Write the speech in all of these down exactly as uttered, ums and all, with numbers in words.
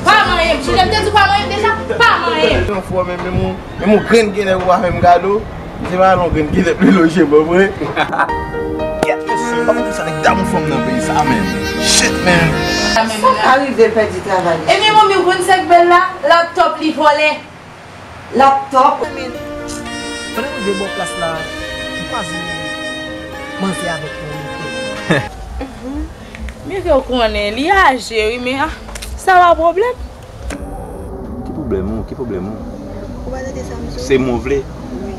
Pa manyen m. Sonje m te di w pa manyen m deja? Pa manyen m. Yon fwa menm, menm yon, menm yon grenn genlè ou pa fè m kado. Misye pa yon grenn genlè pli loje, bon, vre. Yes, mesye, pa konn sa nèg damou fanm nan peyi sa, man. Shit, man. Sa ka rive pèdi travay. Ebyen, manmi, ou konn sa k bèl la? Laptop li vòlè. Laptop. Pandan nou de bò plas la, m kwaze manzè avèk yon Mike. Mike, ou konnen, li aje, wi, men, ah, sa pa pwoblèm. Ki pwoblèm ou? Ki pwoblèm ou? Ou pa tande sa m di w? Se mwen vle. Wi.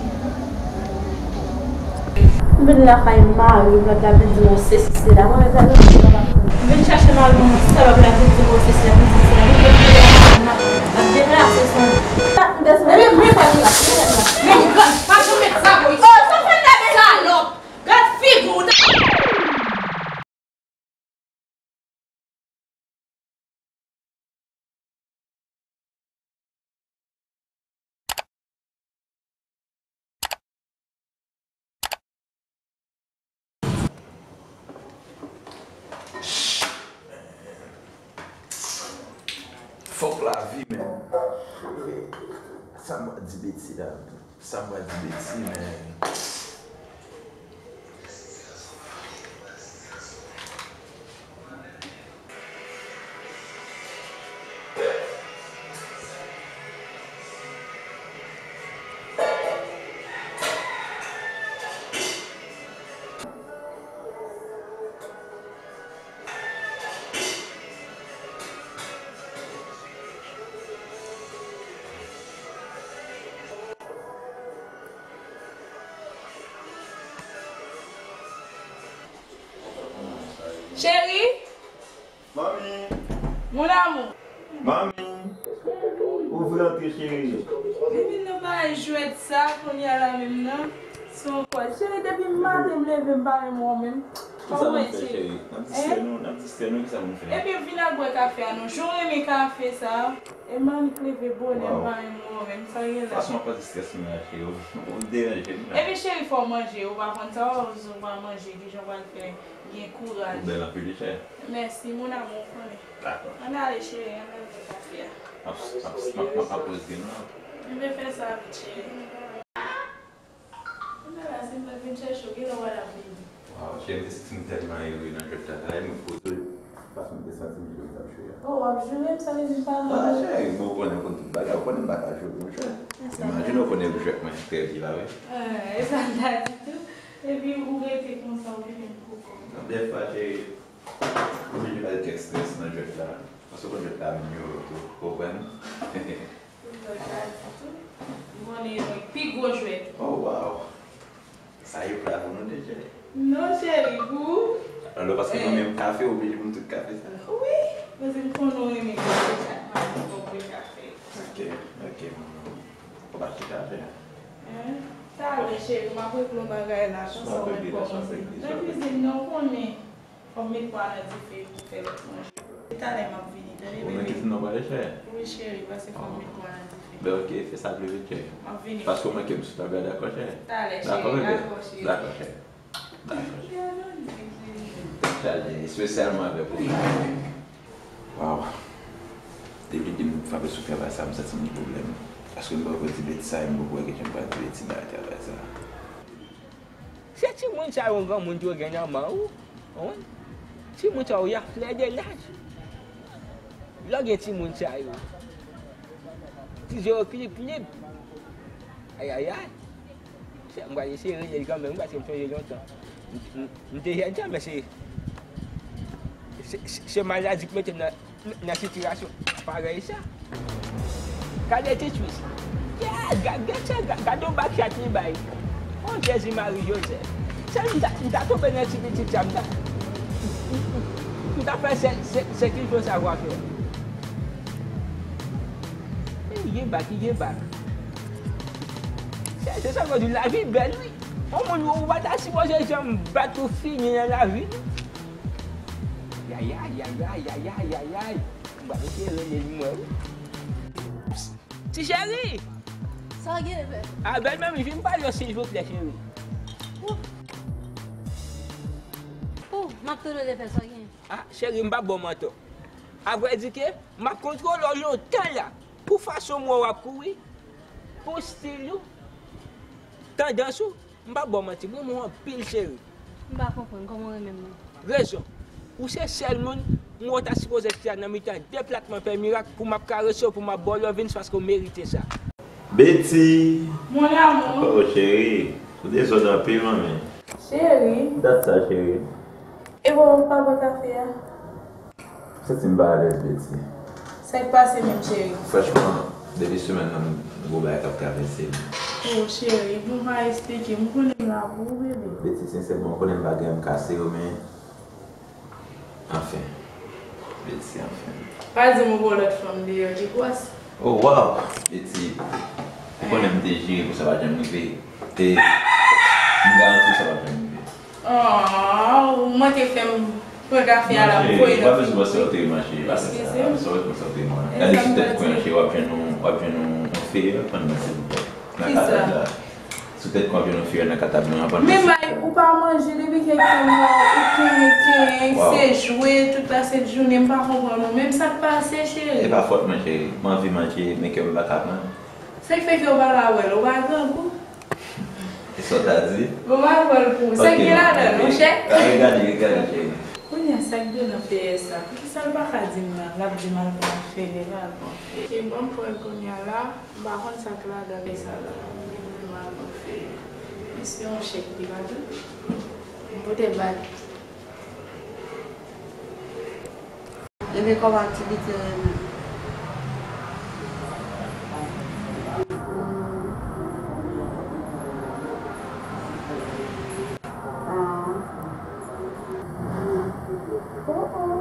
M vin lakay mari m, lòt la vin di m yon sesi sela. Mwen menm sa, m vin chache mari m, yon ti salòp la vin di m yon sesi, la vin di m sela. M vin ap deplase san. Ebyen, mwen pa deplase. Men gad, pa janm met sa, boy. Oh, sa fè n lave salòp. Gad figi w. Fuck lavi, man. Sa m pral di Betty la? Sa m pral di Betty, man? Cheri, manmi. Mon amour. Manmi. Ouvri antre, cheri. Vin nan bagay jwèt sa, kounye a la menm nan. Se yon kwè. Cheri, depi maten m leve, m pa menm wè w menm. Kisa nou fè, cheri? N ap distrè nou, n ap distrè nou, kisa nou fè? Ebyen, vin al bwè kafe a non. Jan w renmen kafe sa. E Manik leve bonè, m pa menm wè w menm. Sa gen la? Fason w ap pase strès mwen a, cheri. Ou, ou deranje m la. Epi cheri, fò w manje. Ou pa konn sa, w pa manje, kijan w pral fè gen kouraj. Ou bèl anpil, wi, cheri. Mèsi, mon amour, ou konnen. Dakò. Ann ale, cheri, ann al bwè kafe a. M ap, m ap, m ap, m ap, m ap poze nou. M vle fè sa vit, cheri. Kounye a la, si m pa t vin chèche w, genlè w pa t ap vini. Waw, cheri, m te santi m tèlman ere nan jwèt la, e mwen poze w, fason m te santi m jwe m t ap jwe a. Oh, w ap joure m, sa vle di m pa renmen w? Ah, cheri, bon, ou konnen m konn tout bagay, ou konnen m pa ka joure yon jwèt. Imajine w konnen jwèt mwen trè byen la, wi. Ah, e sa m ta di tou. Epi ou rete konsa, ou vin menm koko. Dèfwa, cheri, ou oblije pa t gen strès nan jwèt la. Paske w konn jwèt la menm yo tou, ou konprann? Ou konn sa di tou. M konnen yon pi gwo jwèt. Oh, wow. Sa yo pla pou nou deja. Non, cheri, pou ou. Alò, paske mwen menm kafe, oblije pou m tout kafe sa. Wi, paske m konnen w renmen kafe, chak maten fò w bwè kafe. Ok, ok, manman. Ou pa chita atè. Hein? Talè, cheri, m ap regle yon bagay la, konsa w mèt kòmanse. Nan kizin nan, ou konnen. Fò m met pwa nan dife pou fè lòt manje. E talè m ap vini, tande, bebe? Ou nan kizin nan pale, chè? Wi, cheri, pase fò m met pwa nan dife. Ben, ok, fè sa pi vit, chè. M ap vini. Paske w manke m sou tab la, dakò, chè? Talè, cheri, dakò, bebe? Dakò, cheri. Dakò, chè. Dakò, chè. Chaje, espesyalman avèk ou. Waw. Depi di m frape sou travay sa, m santi m gen pwoblèm. Paske m poko di Betty sa, e m poko wè kijan m pral di Betty nan travay sa. Se timoun sa yo granmoun yo gen nan men yo, wi. Timoun sa yo, y a flè de laj. Lè w gen timoun sa yo, ti je yo klip klip. Ayayay. Se, m pral eseye rele l kanmenm, wi, paske m sonje lontan. M, m, m te jèn sa, men se, se, se, se maladi k mete m nan nan sitiyasyon parèy sa. Gade ti Tris. Gad, gad, gad sa, gad, gad yon bakchat li bay. Oh, Jezi Mari Jozèf. Se m ta, m ta tonbe nan ti pitit sa, m ta, m ta fè se, se, se ki fò sa w a fè. Men li gen bak, li gen bak. Se, se sa m di, lavi bèl, wi. Yon moun ou pa ta sipoze janm bat ou fini nan lavi, non. Yayay, yayay, yayay, yayay. M pa eseye rele li mwen, wi. Ti cheri! Sa w gen, bebe? A, bèl manmi, vin pale yo, silvouplè, cheri. Ou, ou, m ap tande w, bebe, sa w gen? Ah, cheri, m p ap ba w manti. Avrèdike, m ap kontwole w lontan la. Pou fason m wè w ap kouri, pou stil ou, tandans ou, m p ap ba w manti, m renmen w anpil, cheri. M pa konprann kòman w renmen m nan. Rezon. Ou se sèl moun m wè w ta sipoze chita nan mitan deplatman Pè Mirak pou m ap karese w, pou m ap ba w lovin, se paske w merite sa. Betty! Mon amour. Oh, cheri, ou dezòd anpil, manmi. Cheri. Dat sa, cheri. E bon, ou pa bwè kafe a? Santi m pa alèz, Betty. Sa k pase menm, cheri? Franchman, depi semèn nan, m gen yon bagay k ap travèse m. Oh, cheri, bon, pa eksplike m. Ou konnen m la pou ou, bebe. Betty, sensèman, ou konnen m pa gen anvi kase yo, men anfen. Betty, anfen. Pa di m ou gen yon lòt fanm deyò, Jigwas. Oh, wow! Betty, ou konnen m te jire pou sa pa janm rive. E m garanti w sa p ap janm rive. Oh, ou manke fè m pran kafe a la, m voye nan figi. Ou pa bezwen panse w te manje. Eskize m. Sa w panse w te manje. Gade sou tèt kwen an, cheri, w ap jwenn yon, w ap jwenn yon, yon feyè pandan silvouplè. Nan katab la. Sou tèt kwen w ap jwenn yon feyè nan katab mwen an pandan. Men may, ou pa manje depi kèk tan m wè w, ou kenyen, kenyen, se jwe tout lasent jounen, m pa konprann ou menm, sa k pase, cheri? E pa fòt mwen, cheri. M anvi manje, men kè m pa ka pran. Sa k fè ke w pa ka wè l, ou pa grangou? E sa w ta di? Bon, m al pran l pou ou. Sa k gen ladan l, monchè? Regade, regade, cheri. Kounye a, sa k gen nan feyè sa? Poukisa l pa ka di m nan? L ap di m al pran feyè, l al pran feyè. Cheri, ban m pran l kounye a la, m pa konn sa k ladan l sa la. M gen pou m al pran feyè. Mesye, yon chèk li pa tou. M pote l ba li. Ebyen, kòman aktivite yo ye menm? Ah. Oh, oh.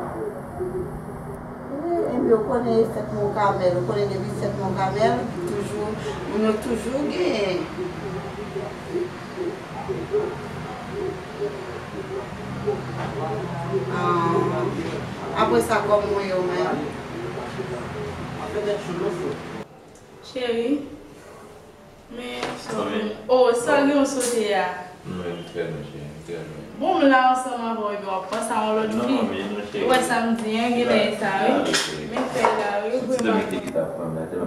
Wi, ebyen, ou konnen e fèt Mon Kamèl. Ou konnen depi fèt Mon Kamèl, toujou, moun yo toujou genyen. Ah, apre sa, kòman w ye w menm? Cheri, men sa w gen, oh, sa w gen w sote a. Mwen trè byen, cheri, m trè byen. Bon, m la ansanm avè w, epi w ap panse a yon lòt fi. Non, manmi, non, cheri. Ou wè sa m di, en, genlè e sa, wi. Men fè la, wi, vrèman.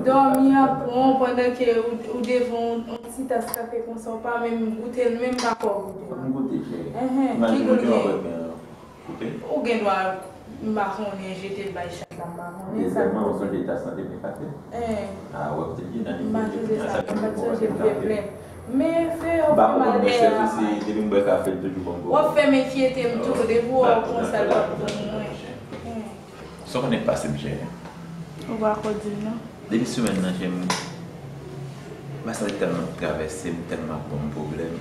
Dòmi a pran w pandan ke ou, ou devan yon, yon ti tas kafe konsa, ou pa menm goute l, menm pa fè w goute l. Fòk m goute, cheri. Enhen, ki gout li ye? Ou gen dwa, m pa konnen, jete l bay chat la, m pa konnen. Dezyèmman, ou sonje tas lan te byen fache? Eh. Ah, wè, ou te byen nan nivo. M pa sonje sa, m pa sonje byen plen. Men fè yo fè mal dèyè a. Depi m bwè kafe, l toujou ban m pwoblèm. W ap fè m enkyete m tou, depi w wè w konsa, l p ap bon mwen. Eh. Sa w konnen k pase m, cheri? Ou pa ko di m, non. Depi semèn nan, cheri, m, m pa santi tèlman travèse m, tèlman ap ban m pwoblèm.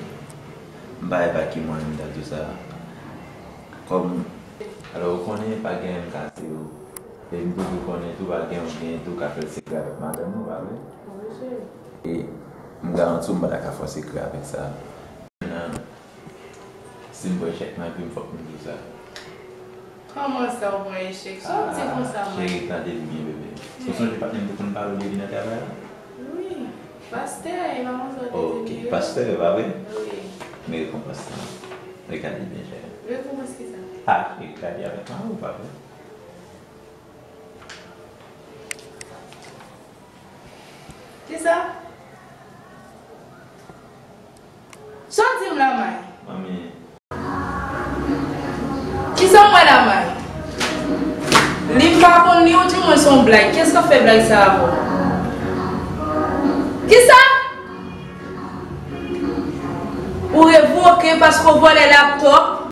M pa wè pa ki mwayen m ta di w sa. Kòm, alò, ou konnen pa gen anyen m kase yo. E m toujou konnen tou, pa gen yon gen tou ka fè l sekre avèk madanm ou, pa vre? Wi, cheri. E m garanti w, m pa ta ka fè w sekre avèk sa. Nan, si m pran echèk nan vi m, fòk m di w sa. Kòman sa, w pran echèk? Sa w di konsa, mwen? Cheri, tande m byen, bebe. Se w sonje patnè m te konn pale w de li nan travay la? Wi. Pastè, e pa konsa w te di m li ye? Ok, pastè, pa vre? Wi. Men rekonpans lan. Regade byen, cheri. Rekonpans kisa? Ah, regade avèk mari w, pa vre? Kisa? Sa w di m la, May? Manmi. Kisa w wè la, May? Li m pa konn li, ou di mwen se yon blag. Kiyès k ap fè blag sa a avè w? Kisa? Ou revoke paske w vòlè laptòp?